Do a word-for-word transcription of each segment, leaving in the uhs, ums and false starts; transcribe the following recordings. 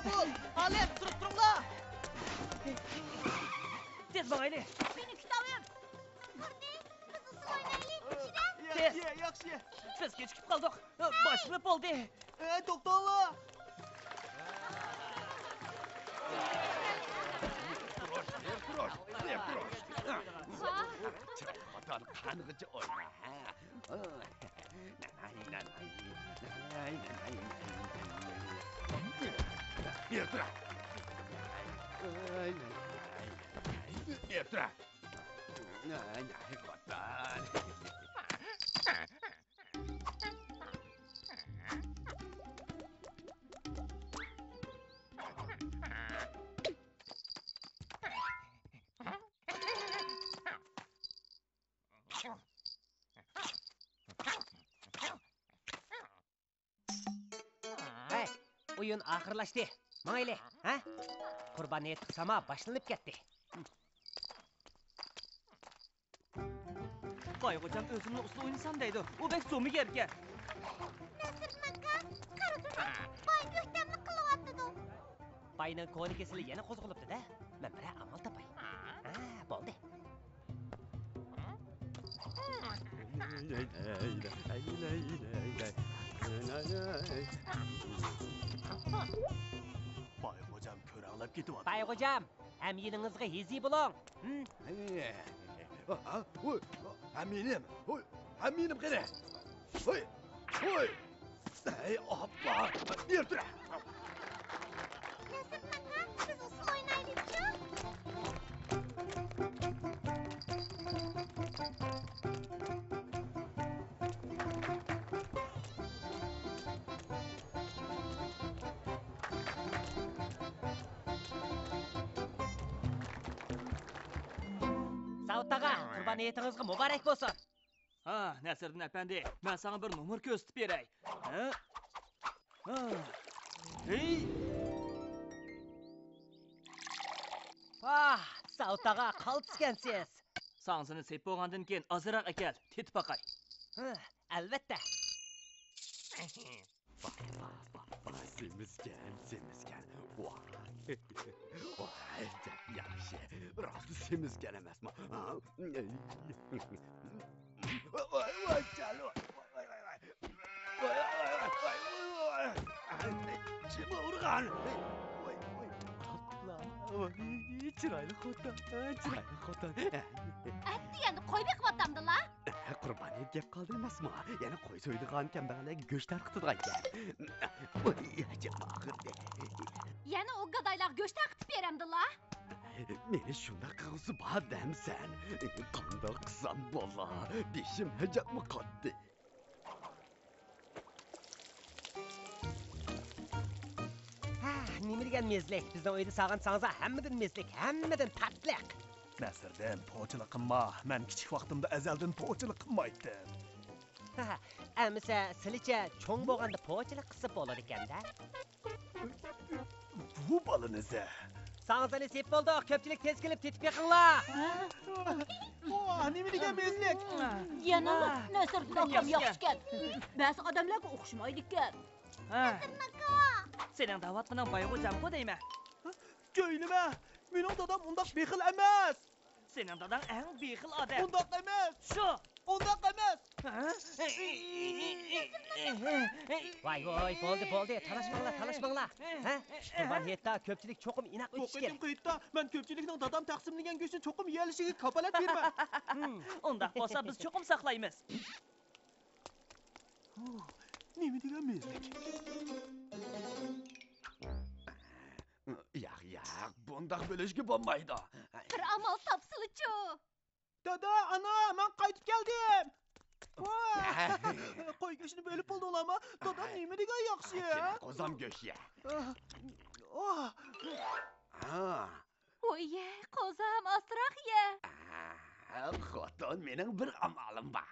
ئالىم، تۇرۇپ تۇرۇڭلار! تېز ماڭايلى! مېنىڭ كىتابىم! قۇردى، بىز ئۇسسۇل ئوينايلى، ئىچىدە! تېز! ياخشى، ياخشى! بىز كېچىكىپ قالدۇق! باشلىنىپ بولدى! ئە، توختاڭلار! چىراي قاتار قانغىچە ئوينا، ھە؟ ھەي، ئويۇن ئاخىرلاشتى. ماڭايلى، ھە؟ قۇربان ھېيت ساما باشلىنىپ كەتتى. باي خوجام ئۆزۈمنى ئۇسسۇل ئوينىسام دەيدۇ. ئۇ بەك زومىگەر ئىكەن. نەسىردىن ئاكا، قارىغىنا، باي بۆھتانلىق قىلىۋاتىدۇ. باينىڭ كونا كېسىلى يەنە قوزغىلىپتۇ-دە. مەن بىرەر ئامال تاپاي. ھە، بولدى. باي خوجام كۆرەڭلەپ كېتىۋاتىدۇ. باي خوجام، ھەميىنىڭىزغا ھېزى بولۇڭ. ھە؟ ھە، ھوي، ھەميىنىم، ھوي، ھەميىنىم قېنى؟ ھوي، ھوي. ھەي، ئاپا، بېرىپ تۇرە. نەسىردىن ئاكا، بىز ئۇسسۇل ئوينايلىچۇ؟ ساۋۇت ئاغا، قۇربان ھېيتىڭىزغا مۇبارەك بولسۇن! ھا، نەسىردىن ئەپەندى، مەن ساڭا بىر نومۇر كۆرسىتىپ بېرەي. ھە؟ ھا. ھېي! ۋاھ، ساۋۇت ئاغا، قالتىسكەنسىز. ساڭزىنى سېپ بولغاندىن كېيىن ئازراق ئەكەل، تېتىپ باقاي. ھە، ئەلۋەتتە. ۋاھ، ۋاھ، ۋاھ، ۋاھ، سېمىزكەن، سېمىزكەن. ۋاھ. ۋاھ، ئەجەب ياخشى. راست سېمىزكەن ئەمەسمۇ؟ ھا؟ ۋاي، ۋاي، چالى، ۋاي، ۋاي، ۋاي، ۋاي. ۋاي، ۋاي، ۋاي، ۋاي، ۋاي. ئاي، چىم ئاغرىغان. ۋاي، ۋاي. ئاپلا، ۋاي، چىرايلىق خوتۇن، چىرايلىق خوتۇن. ئەتتى ئەمدى قوي بېقىۋاتامدىلا. قۇربان ھېيت كەپ قالدى ئەمەسمۇ؟ يەنە قوي سويىدىغان، كەمبەغەللەرگە گۆش تارقىتىدىغان گەپ. ۋاي، ئەجەب ئاغرىدى. يەنە ئۇ گادايلارغا گۆش تارقىتىپ بېرەمدىلا. مېنى شۇنداق قىلغۇسى بار دەمسەن؟ قانداق قىلسام بولا؟ بېشىم ھەجەپمۇ قاتتى. ھە، نېمە دېگەن مېزىلىك؟ بىزنىڭ ئۆيدە سالغان ساڭزا ھەممىدىن مېزىلىك، ھەممىدىن تاتلىق. نەسىردىن، پوچىلىق قىلما. مەن كىچىك ۋاقتىمدا ئەزەلدىن پوچىلىق قىلمايتتىم. ھە، ئەمىسە سىلىچە چوڭ بولغاندا پوچىلىق قىلسا بولىدىكەن-دە. بۇ بالىنى زە. ساڭزىنى سېپ بولدۇق، كۆپچىلىك تېز كېلىپ تېتىپ بېقىڭلار. ۋاھ، نېمە دېگەن مېزىلىك! يەنىمۇ نەسىردىن ئاكام ياخشى ئىكەن. بەزى ئادەملەرگە ئوخشىمايدىكەن. ھە. سېنىڭ دەۋاتقىنىڭ بايغۇ جامغۇ دەيمەن. كۆيلىمە، مېنىڭ دادام ئۇنداق بېخىل ئەمەس. سېنىڭ داداڭ ئەڭ بېخىل ئادەم. ئۇنداق ئەمەس. شۇ. ئۇنداق ئەمەس. ھە؟ ۋاي، ۋاي، بولدى، بولدى، تالاشماڭلار، تالاشماڭلار. ھە؟ قۇربان ھېيتتا كۆپچىلىك چوقۇم ئىناق بۇ ئۆتۈشكەن. قېتىمقى ھېيتتا مەن كۆپچىلىكنىڭ دادام تەقسىملىگەن گۆشنى چوقۇم يېيەلىشىگە كاپالەت بېرىمەن. ئۇنداق بولسا بىز چوقۇم ساقلايمىز. ھۇ، نېمە دېگەن مېزىلىك؟ ياق، ياق، بۇنداق بۆلۈشكە بولمايدۇ. بىر ئامال تاپسىلىچۇ. دادا، ئانا، مەن قايتىپ كەلدىم. ۋاھ! قوي گۆشىنى بۆلۈپ بولدۇڭلارمۇ؟ دادام نېمە دېگەن ياخشى، ھە؟ قوزام گۆشى. ۋاھ! ھا. ۋوي، قوزام، ئاستىراق يە. خوتۇن، مېنىڭ بىر ئامالىم بار.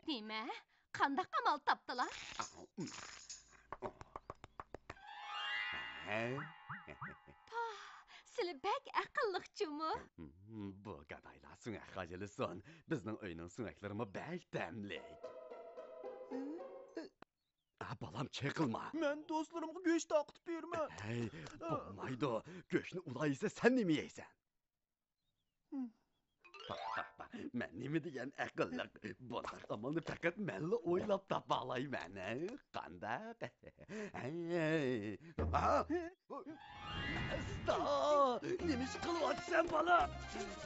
نېمە؟ قانداق ئامال تاپتىلا؟ پاھ، سىلى بەك ئەقىللىق جۇمۇ. بۇ گادايلار سۆڭەك قاچىلىسۇن. بىزنىڭ ئۆينىڭ سۆڭەكلىرىمۇ بەك تەملىك. بالام، چېقىلما. مەن دوستلىرىمغا گۆش تارقىتىپ بېرىمەن. ھەي، بولمايدۇ. گۆشنى ئۇلار يېسە، سەن نېمە يەيسەن؟ ھىم. مەن نېمە دېگەن ئەقىللىق. بۇنداق ئامالنى پەقەت مەنلا ئويلاپ تاپالايمەن. ھە؟ قانداق؟ ھەي. ھە؟ ئاستا! نېمە ئىش قىلىۋاتىسەن، بالا؟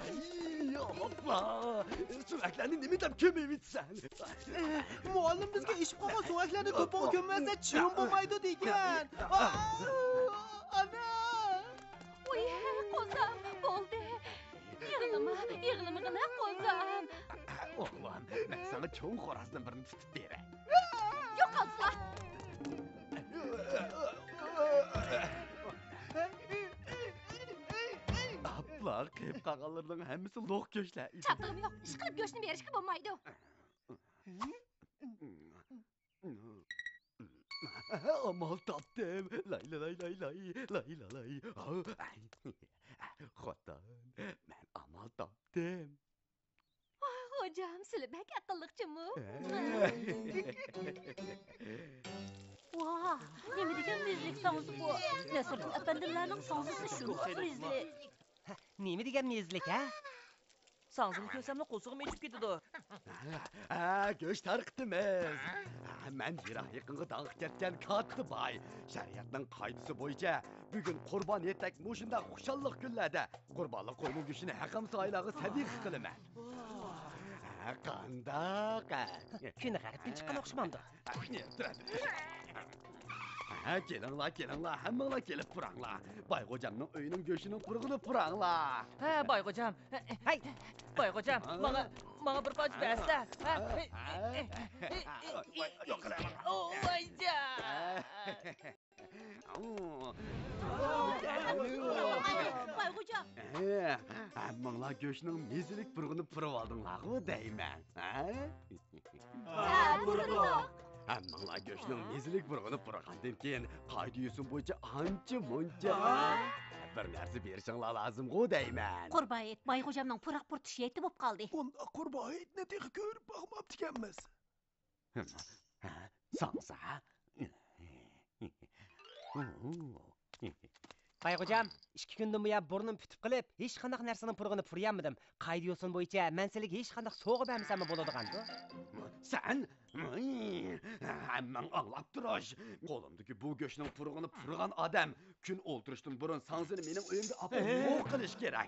ھەي، ئاپا! سۆڭەكلەرنى نېمە دەپ كۆمۈۋېتىسەن؟ مۇئەللىم بىزگە ئېشىپ قالغان سۆڭەكلەرنى دوپپىغا كۆممەسە چىۋىن بولمايدۇ دېگەن. ئانا! ۋاي، قوزام، بولدى. يىغلىما، يىغلىمىغىنا، قوزام. ئوغلۇم، مەن ساڭا چوڭ خورازدىن بىرنى تۇتۇپ بېرەي. يوقالسىلا! ئاپلا، قېلىپ قالغانلىرىنىڭ ھەممىسى لوق گۆشلەر ئىدى. چاتىقىم يوق، ئىشقىلىپ گۆشنى بېرىشكە بولمايدۇ. ئامال تاپتىم. لاي لاي لاي لاي لاي لاي لاي لاي. خوتۇن، مەن ئامال تاپتىم. ۋاھ، خوجام، سىلى بەك ئەقىللىقچىمۇ؟ ۋاھ، نېمە دېگەن مېزىلىك ساڭزا بۇ! نەسىردىن ئەپەندىملەرنىڭ ساڭزىسى شۇنداق مېزىلىك. نېمە دېگەن مېزىلىك، ھە؟ ساڭزىنى كۆرسەملا قورسىقىم ئېچىپ كېتىدۇ. ھە، گۆش تارقىتىمىز. ھە، مەن يىراق يېقىنغا داڭقى كەتكەن كاتتا باي. شەرىئەتنىڭ قائىدىسى بويىچە بۈگۈن قۇربان ھېيتتەك مۇشۇنداق خۇشاللىق كۈنلەردە قۇربانلىق قوينىڭ گۆشىنى ھەقەمسارايلارغا سەدىقە قىلىمەن. ھە، قانداق؟ كۈن غەربتىن چىققان ئوخشىمامدۇ؟ ھە، كېلىڭلار، كېلىڭلار، ھەممىڭلار كېلىپ تۇراڭلار. بايغوجامنىڭ ئۆيىنىڭ گۆشىنىڭ پۇرىقىنى پۇراڭلار. ھە، بايغوجام. ھەي، بايغوجام، ماڭا، ماڭا بىر پارچە بەرسە. ھە؟ ۋايجان. بايغوجام. ھەممىڭلار گۆشنىڭ مېزىلىك پۇرىقىنى پۇرىۋالدىڭلارغۇ دەيمەن. ھە؟ ھە، پۇرىدۇق. ھەممىڭلار گۆشنىڭ مېزىلىك پۇرىقىنى پۇرىغاندىن كېيىن، قائىدە-يوسۇن بويىچە ئانچە-مۇنچە بىر نەرسە بېرىشىڭلار لازىمغۇ دەيمەن. قۇربان ھېيت، بايغوجامنىڭ پۇراق پۇرىتىش ھېيتى بوپ قالدى. بۇنداق قۇربان ھېيتنى تېخى كۆرۈپ باقماپتىكەنمىز. ھە، ساڭزا. بايغوجام، ئىككى كۈندىن بۇيان بۇرنۇم پۈتۈپ قېلىپ، ھېچقانداق نەرسىنىڭ پۇرىقىنى پۇرىيالمىدىم. قائىدە-يوسۇن بويىچە مەن سىلىگە ھېچقانداق سوۋغا بەرمىسەممۇ بولىدىغاندۇ؟ سەن؟ ھەممەڭ ئاڭلاپ تۇرۇش. قولۇمدىكى بۇ گۆشنىڭ پۇرىقىنى پۇرىغان ئادەم كۈن ئولتۇرۇشتىن بۇرۇن ساڭزىنى مېنىڭ ئۆيۈمگە ئاپىرىپ سوۋغا قىلىش كېرەك.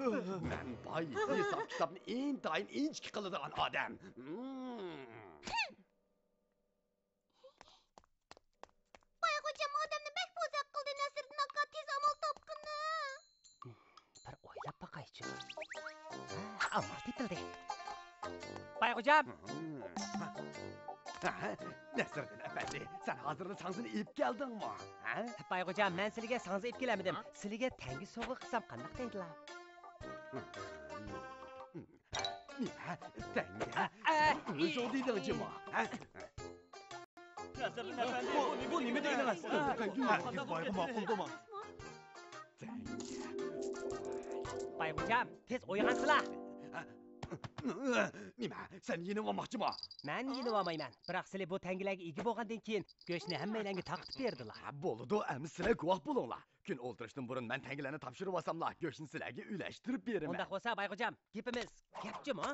مەن باي، ھېساب-كىتابنى ئىنتايىن ئىنچىكە قىلىدىغان ئادەم. بايغوجام ئادەمنى بەك بوزەك قىلدى، نەسىردىن ئاكا، تېز ئامال تاپقىنا. بىر ئويلاپ باقايچۇ. ھە، ئامال تېپىلدى. بايغوجام. ھە، نەسىردىن ئەپەندى، سەن ھازىرلا ساڭزىنى ئېلىپ كەلدىڭمۇ؟ ھە؟ بايغوجام، مەن سىلىگە ساڭزا ئېلىپ كېلەلمىدىم. سىلىگە تەڭگە سوۋغا قىلسام قانداق دەيدىلا؟ نېمە؟ تەڭگە؟ ئە، ئە، ئۆزۈڭ دېدىڭ جۇمۇ، ھە؟ نەسىردىن ئەپەندى، بۇ، بۇ نېمە دېگىنىڭىز؟ تەڭگە بايغا ماقۇلدىمۇ؟ تەڭگە. بايغوجام، تېز ئويغانسىلا! نېمە؟ سەن يېنىۋالماقچىمۇ؟ مەن يېنىۋالمايمەن. بىراق سىلى بۇ تەڭگىلەرگە ئىگە بولغاندىن كېيىن، گۆشنى ھەممەيلەنگە تارقىتىپ بېرىدىلا. ھە، بولىدۇ، ئەمدى سىلەر گۇۋاھ بولۇڭلار. كۈن ئولتۇرۇشتىن بۇرۇن مەن تەڭگىلەرنى تاپشۇرۇۋالساملا، گۆشنى سىلەرگە ئۈلەشتۈرۈپ بېرىمەن. ئۇنداق بولسا، بايغوجام، گېپىمىز گەپ جۇمۇ.